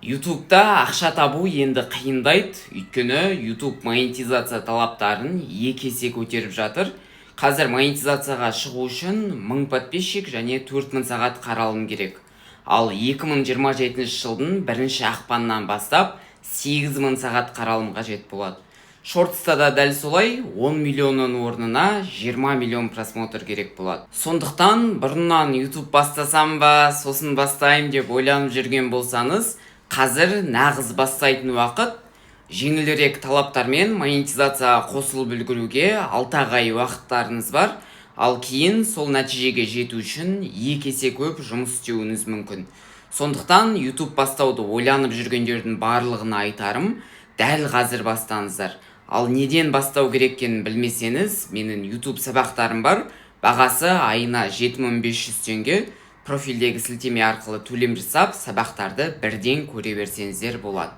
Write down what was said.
Ютубта ақша табу енді қиындайды, өйткені YouTube монетизация талаптарын 2 есе көтеріп жатыр. Қазір монетизацияға шығу үшін 1000 подписчик және 4000 сағат қаралым керек. Ал 2027 жылдың бірінші ақпаннан бастап 8000 сағат қаралым қажет болады. Шортста да дәл солай, 10 миллионның орнына 20 миллион просмотр керек болады. Сондықтан бұрыннан YouTube бастасам ба, сосын бастаймын деп ойланып жүрген болсаңыз, қазір нағыз бастайтын уақыт. Жеңілірек талаптармен монетизацияға қосылып үлгеруге 6 ай уақыттарыңыз бар. Ал кейін сол нәтижеге жету үшін 2 есе көп жұмыс істеуіңіз мүмкін. Сондықтан YouTube бастауды ойланып жүргендердің барлығына айтарым: дәл қазір бастаңыздар. Ал неден бастау керек екенін білмесеңіз, менің YouTube сабақтарым бар. Бағасы айына 7500 теңге. Профильдегі сілтеме арқылы төлем жасап, сабақтарды бірден көре берсеңіздер болады.